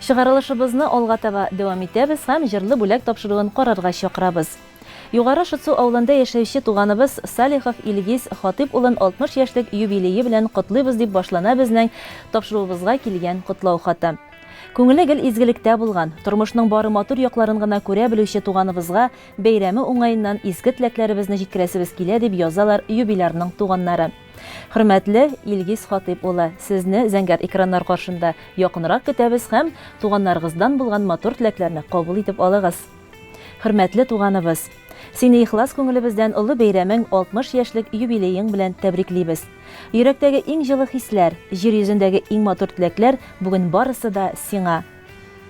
Чыгарылышыбызны алга таба дәвам итәбез һәм җырлы бүләк тапшыруын карарга чакырабыз. Югары Шытсу авылында яшәүче туганыбыз Салихов Илгиз Хатыйп улын 60 яшьлек юбилее белән котлыйбыз дип башлана безнең тапшыруыбызга килгән котлау хаты. Күңеле гел изгелектә булган, тормышның бары матур якларын гына күрә белүче туганыбызга бәйрәме уңаеннан изге теләкләребезне җиткерәсебез килә, дип язалар юбилярның туганнары. Хөрмәтле Илгиз Хатыйп улы, сезне зәңгәр экраннар каршында якынрак көтәбез һәм туганнарыгыздан булган матур теләкләрне кабул итеп алыгыз. Хөрмәтле туганыбыз! Сине ихлас күңелебездән олы бәйрәмең, 60 яшьлек юбилеең белән тәбриклибез. Йөрәктәге иң җылы хисләр, җир йөзендәге иң матур теләкләр бүген барысы да сиңа.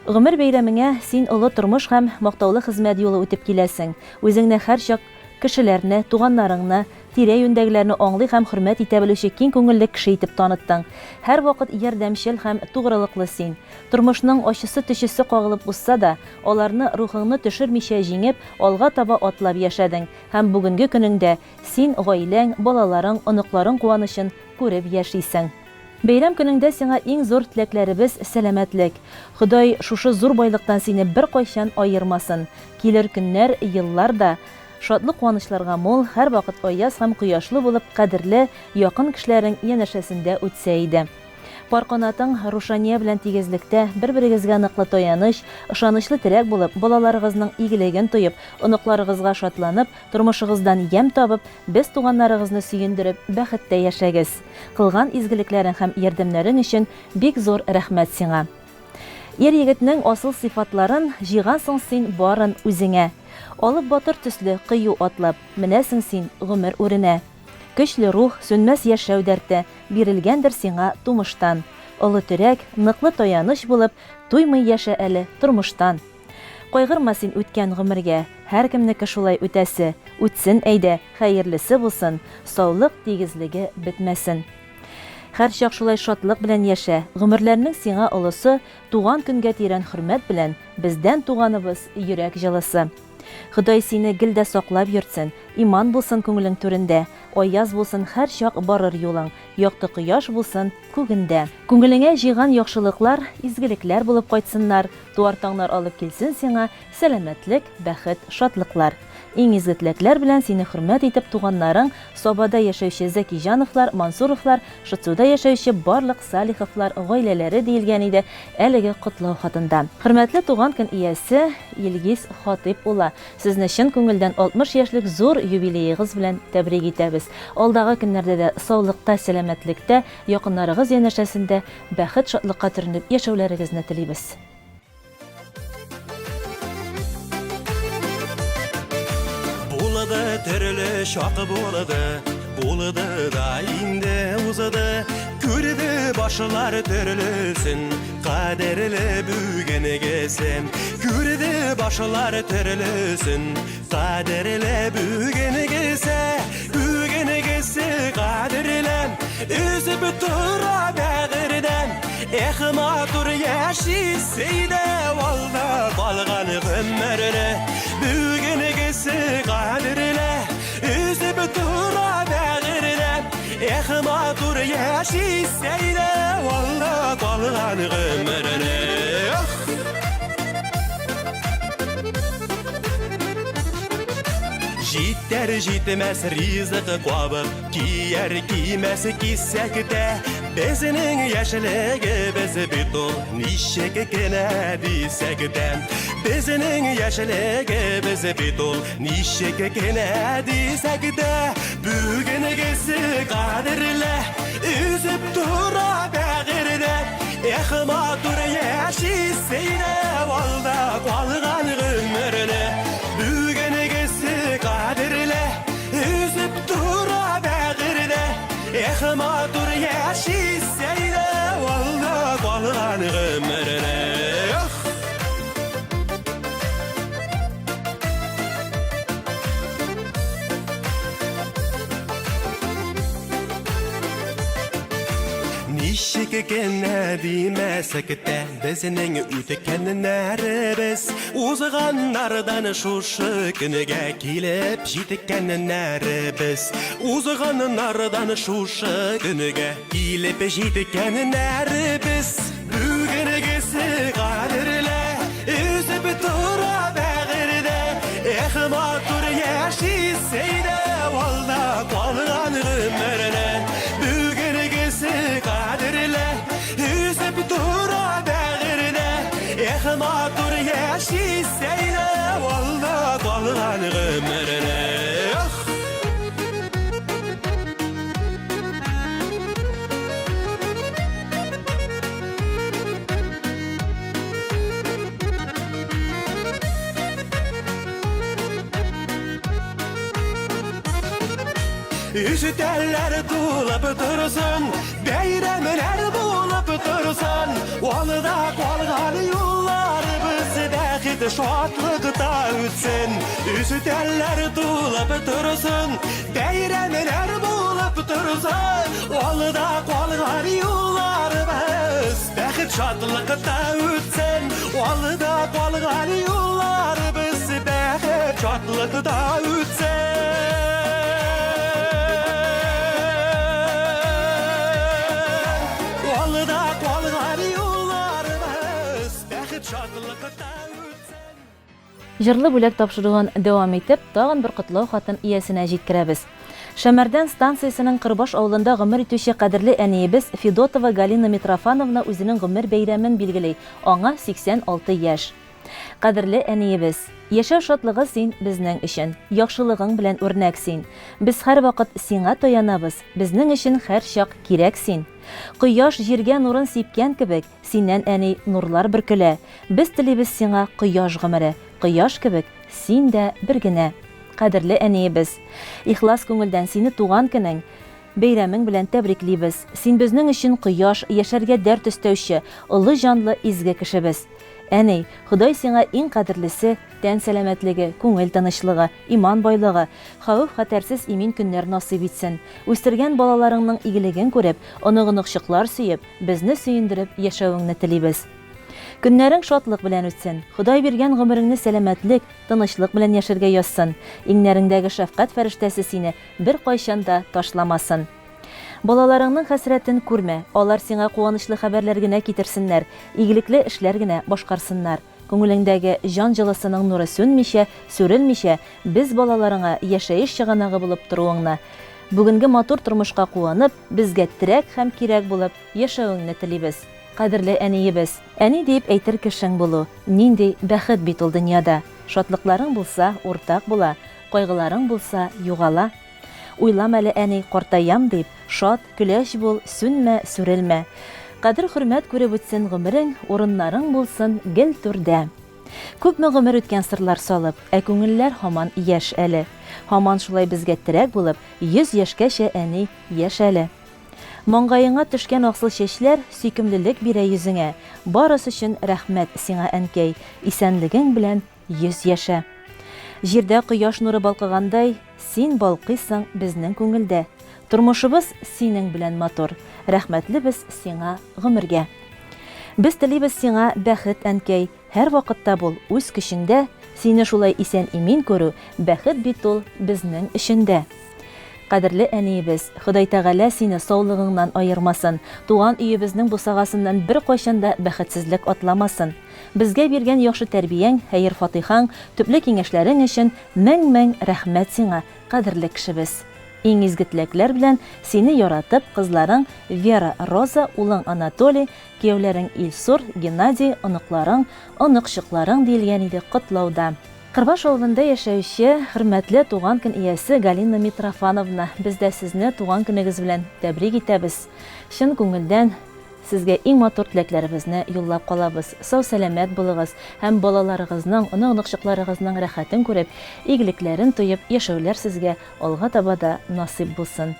Гомер бәйрәмеңә син олы тормыш һәм мактаулы хезмәт юлы үтеп киләсең. Үзеңне һәрчак кешеләрне, туганнарыңны, тирә-юньдәгеләрне аңлый һәм хөрмәт итә белүче киң күңелле кеше итеп таныттың. Һәрвакыт ярдәмчел һәм тугрылыклы син. Тормышның ачысы-төчесе кагылып узса да, аларны рухыңны төшермичә җиңеп, алга таба атлап яшәдең һәм бүгенге көнеңдә син гаиләң, балаларың, оныкларың куанычын күреп яшисең. Бәйрәм көнеңдә сиңа иң зур теләкләребез, сәламәтлек. Ходай шушы зур байлыктан сине беркайчан аермасын. Килер көннәр, еллар да шатлык-куанычларга мул, һәрвакыт аяз һәм кояшлы булып, кадерле, якын кешеләрең янәшәсендә үтсә иде. Пар канатың Рушания белән тигезлектә, бер-берегезгә ныклы таяныч, ышанычлы терәк булып, балаларыгызның игелеген тоеп, оныкларыгызга шатланып, тормышыгыздан ямь табып, без туганнарыгызны сөендереп, бәхеттә яшәгез. Кылган изгелекләрең һәм ярдәмнәрең өчен бик зур рәхмәт сиңа. Ир-егетнең асыл сыйфатларын Җыйгансың син барын үзеңә. Алып батыр төсле кыю атлап, Менәсең син гомер үренә. Көчле рух, сүнмәс яшәү дәрте Бирелгәндер сиңа тумыштан. Олы терәк, ныклы таяныч булып, Туймый яшә әле тормыштан. Кайгырма син үткән гомергә, Һәркемнеке шулай үтәсе. Үтсен әйдә, хәерлесе булсын, Саулык тигезлеге бетмәсен. Һәрчак шулай шатлык белән яшә, Гомерләрнең сиңа олысы, Туган көнгә тирән хөрмәт белән, Бездән, туганыбыз, йөрәк җылысы. Ходай сине гел дә саклап йөртсен, Иман булсын күңелең түрендә, Аяз булсын һәрчак барыр юлың, Якты кояш булсын күгендә. Күңелеңә җыйган яхшылыклар Изгелекләр булып кайтсыннар, Туар таңнар алып килсен сиңа Сәламәтлек, бәхет, шатлыклар. Иң изге теләкләр белән сине хөрмәт итеп туганнарың, Сабада яшәүче Зәкиҗановлар, Мансуровлар, Шытсуда яшәүче барлык Салиховлар гаиләләре, диелгән иде әлеге котлау хатында. Хөрмәтле туган көн иясе Илгиз Хатыйп улы, сезне чын күңелдән 60 яшьлек зур юбилеегыз белән тәбрик итәбез. Алдагы көннәрдә дә саулыкта, сәламәтлектә, якыннарыгыз янәшәсендә бәхет-шатлыкка төренеп яшәүләрегезне телибез. Булды төрле чак булды, булды да инде узды. Күрде башлар төрлесен, кадерле бүгенгесе. Күрде башлар төрлесен, кадерле бүгенгесе. Бүгенгесе кадерле, өзеп тора бәгырьдән. Эх, матур яшисе иде алда калган гомерне. Бүгенгесе кадерле, өзеп тора бәгырьдән. Эх, матур яшисе иде алда калган гомерне. Эх! Җитәр җитмәс ризык кабып, кияр кимәс кисәк тә. Безнең яшьлегебез бит ул ничек кенә дисәк тә. Безнең яшьлегебез бит ул ничек кенә дисәк тә. Бүгенгесе кадерле, өзеп тора бәгырьдә. Эх, матур яшисе иде алда калган гомерне. Бүгенгесе кадерле, өзеп тора бәгырьдә. Эх, матур яшисе иде алда калган гомерне. Эх! Ничек кенә димәсәк тә, безнең үткәннәребез, узганнардан шушы көнгә килеп җиткәннәребез, узганнардан шушы көнгә килеп җиткәннәребез. Бүгенгесе кадерле. үсеп тора бәгырьдә. Эх, матур яшисе иде алда калган гомерне. Эх! Өстәлләр тулып торсын, бәйрәмнәр булып торсын, алда калган юлларыбыз бәхет шатлыкта үтсен. Өстәлләр тулып торсын, бәйрәмнәр булып торсын, алда калган юлларыбыз бәхет шатлыкта үтсен. Алда калган юлларыбыз бәхет шатлыкта үтсен. Алда калган юлларыбыз бәхет шатлыкта үтсен. Җырлы бүләк тапшыруын дәвам итеп, тагын бер котлау хатын иясенә җиткерәбез. Шәмәрдән станциясенең Кырбаш авылында гомер итүче кадерле әниебез Федотова Галина Митрофановна үзенең гомер бәйрәмен билгели, аңа 86 яшь. Кадерле әниебез! Яшәү шатлыгы син безнең өчен, яхшылыгың белән үрнәк син. Без һәрвакыт сиңа таянабыз, безнең өчен һәрчак кирәк син. Кояш җиргә нурын сипкән кебек, синнән, әни, нурлар бөркелә. Без телибез сиңа кояш гомере, кояш кебек син дә бер генә. Кадерле әниебез! Ихлас күңелдән сине туган көнең, бәйрәмең белән тәбриклибез. Син безнең өчен кояш, яшәргә дәрт өстәүче, олы җанлы изге кешебез. Әни, Ходай сиңа иң кадерлесе, тән сәламәтлеге, күңел тынычлыгы, иман байлыгы, хәвеф-хәтәрсез имин көннәр насыйп итсен. Үстергән балаларыңның игелеген күреп, онык-оныкчыклар сөеп, безне сөендереп яшәвеңне телибез. Көннәрең шатлык белән үтсен. Ходай биргән гомереңне сәламәтлек, тынычлык белән яшәргә язсын. Иңнәреңдәге шәфкать фәрештәсе сине беркайчан да ташламасын. Балаларыңның хәсрәтен күрмә, алар сиңа куанычлы хәбәрләр генә китерсеннәр, игелекле эшләр генә башкарсыннар. Күңелеңдәге җан җылысының нуры сүнмичә, сүрелмичә, без балаларыңа яшәеш чыганагы булып торуыңны, бүгенге матур тормышка куанып, безгә терәк һәм кирәк булып яшәвеңне телибез. Кадерле әниебез! Әни диеп әйтер кешең булу, нинди бәхет бит ул дөньяда! Шатлыкларың булса, уртак була, кайгыларың булса, югала. Уйлама әле, әни, картаям дип, шат, көләч бул, сүнмә, сүрелмә. Кадер-хөрмәт күреп үтсен гомерең, урыннарың булсын гел түрдә. Күпме гомер үткән сырлар салып, ә күңелләр һаман яшь әле. Һаман шулай безгә терәк булып, 100 яшькәчә, әни, яшә әле. Маңгаеңа төшкән аксыл чәчләр сөйкемлелек бирә йөзеңә. Барысы өчен рәхмәт сиңа, әнкәй, исәнлегең белән 100 яшә. Җирдә кояш нуры балкыгандай, син балкыйсың безнең күңелдә. Тормышыбыз синең белән матур, рәхмәтлебез сиңа гомергә. Без телибез сиңа бәхет, әнкәй, һәрвакытта бул үз көчеңдә, сине шулай исән-имин күрү, бәхет бит ул безнең өчен дә. Кадерле әниебез, Ходай Тәгалә сине саулыгыңнан аермасын, туган өебезнең бусагасыннан беркайчан да бәхетсезлек атламасын. Безгә биргән яхшы тәрбияң, хәер-фатыйхаң, төпле киңәшләрең өчен мең-мең рәхмәт сиңа, кадерле кешебез. Иң изге теләкләр белән сине яратып, кызларың Вера, Роза, улың Анатолий, кияүләрең Илсур, Геннадий, оныкларың, оныкчыкларың, диелгән иде котлауда. Кырбаш авылында яшәүче хөрмәтле туган көн иясе Галина Митрофановна, без дә сезне туган көнегез белән тәбрик итәбез. Чын күңелдән сезгә иң матур теләкләребезне юллап калабыз. Сау-сәламәт булыгыз һәм балаларыгызның, онык-оныкчыкларыгызның рәхәтен күреп, игелекләрен тоеп яшәүләр сезгә алга таба да насыйп булсын.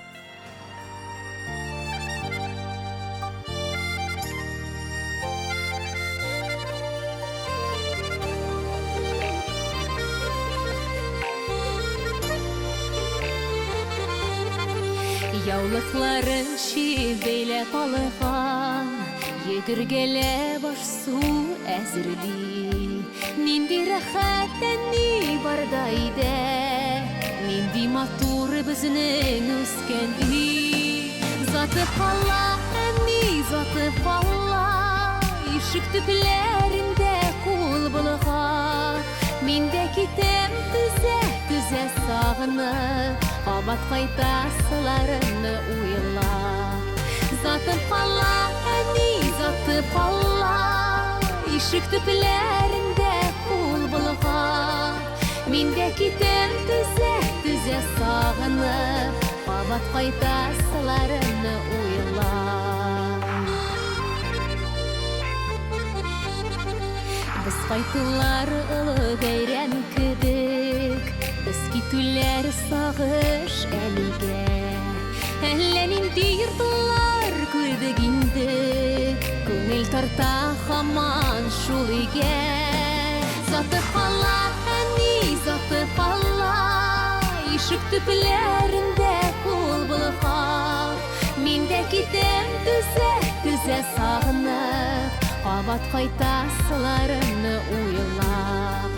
Яулыкларын чөеп бәйләп алган, Йөгергәләп аш-су әзерли. Нинди рәхәт әни барда өйдә, Нинди матур безнең үскән өй. Заты кала, әни, заты кала, Ишек төпләрендә кул болгап. Мин дә китәм түзә-түзә сагынып, Кабат кайтасыларымны уйлап. Затып кала, әни, затып кала, Ишек төпләрендә кул болгап. Мин дә китәм түзә, түзә сагынып, Кабат кайтасыларымны уйлап. Без кайтулар олы бәйрәм кебек, Без китүләр сагыш әлегә. Әллә нинди йортлар күрдек инде, Күңел тарта һаман шул өйгә. Сатып ала, әни, сатып ала, Ишек төпләрендә кул болгап. Мин дә китәм түзә, түзә сагынып, Кабат кайтасыларымны уйлап.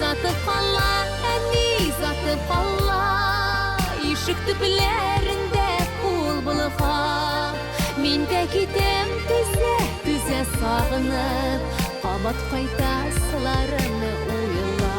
Затып кала, әни, затып кала, Ишек төпләрендә кул болгап. Мин дә китәм түзә, түзә сагынып, Кабат кайтасыларымны уйлап.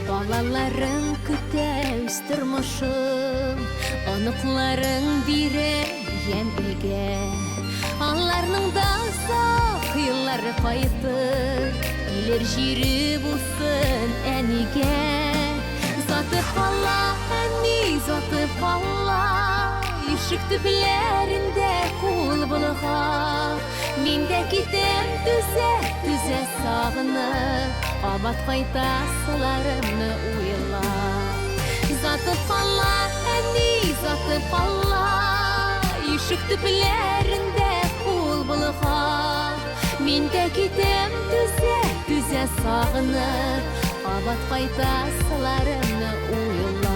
Балаларың көтә үз тормышын, Оныкларың бирә ямь өйгә. Аларның да озак еллары кайтыр, Килер җире булсын әнигә. Затып кала, әни, затып кала, Ишек төпләрендә кул болгап. Мин дә китәм түзә, түзә сагынып, Кабат кайтасыларымны уйлап. Затып кала, әни, затып кала, Ишек төпләрендә кул болгап. Мин дә китәм түзә, түзә сагынып, Кабат кайтасыларымны уйлап.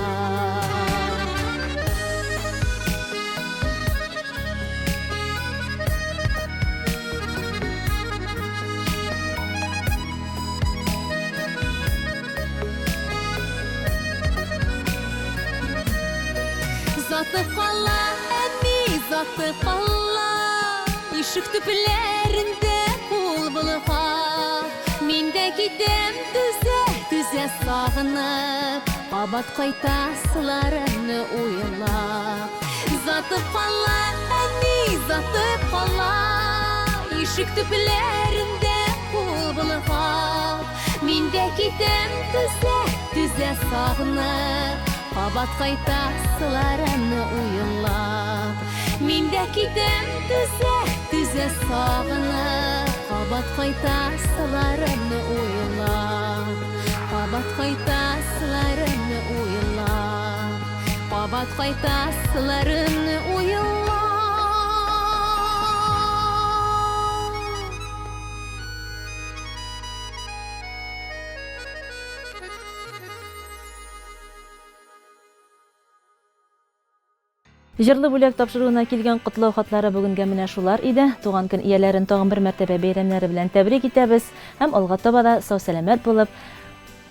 Затып кала, әни, затып кала, Ишек төпләрендә кул болгап. Мин дә китәм түзә, түзә сагынып, Кабат кайтасыларымны уйлап. Затып кала, әни, затып кала, Ишек төпләрендә кул болгап. Мин дә китәм түзә, түзә сагынып, Кабат кайтасыларымны уйлап. Мин дә китәм түзә, түзә сагынып, Кабат кайтасыларымны уйлап. Кабат кайтасыларымны уйлап. Кабат кайтасыларымны уйлап. Җырлы бүләк тапшыруына килгән котлау хатлары бүгенгә менә шулар иде. Туган көн ияләрен тагын бер мәртәбә бәйрәмнәре белән тәбрик итәбез һәм алга таба да сау-сәламәт булып,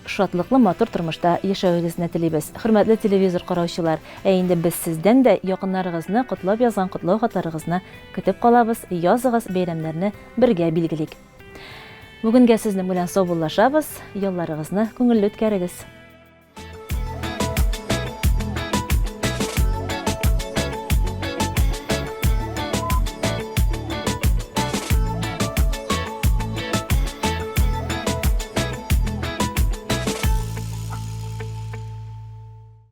шатлыклы матур тормышта яшәвегезне телибез. Хөрмәтле телевизор караучылар, ә инде без сездән дә якыннарыгызны котлап язган котлау хатларыгызны көтеп калабыз, языгыз, бәйрәмнәрне бергә билгелик. Бүгенгә сезнең белән саубуллашабыз, ялларыгызны күңелле үткәрегез.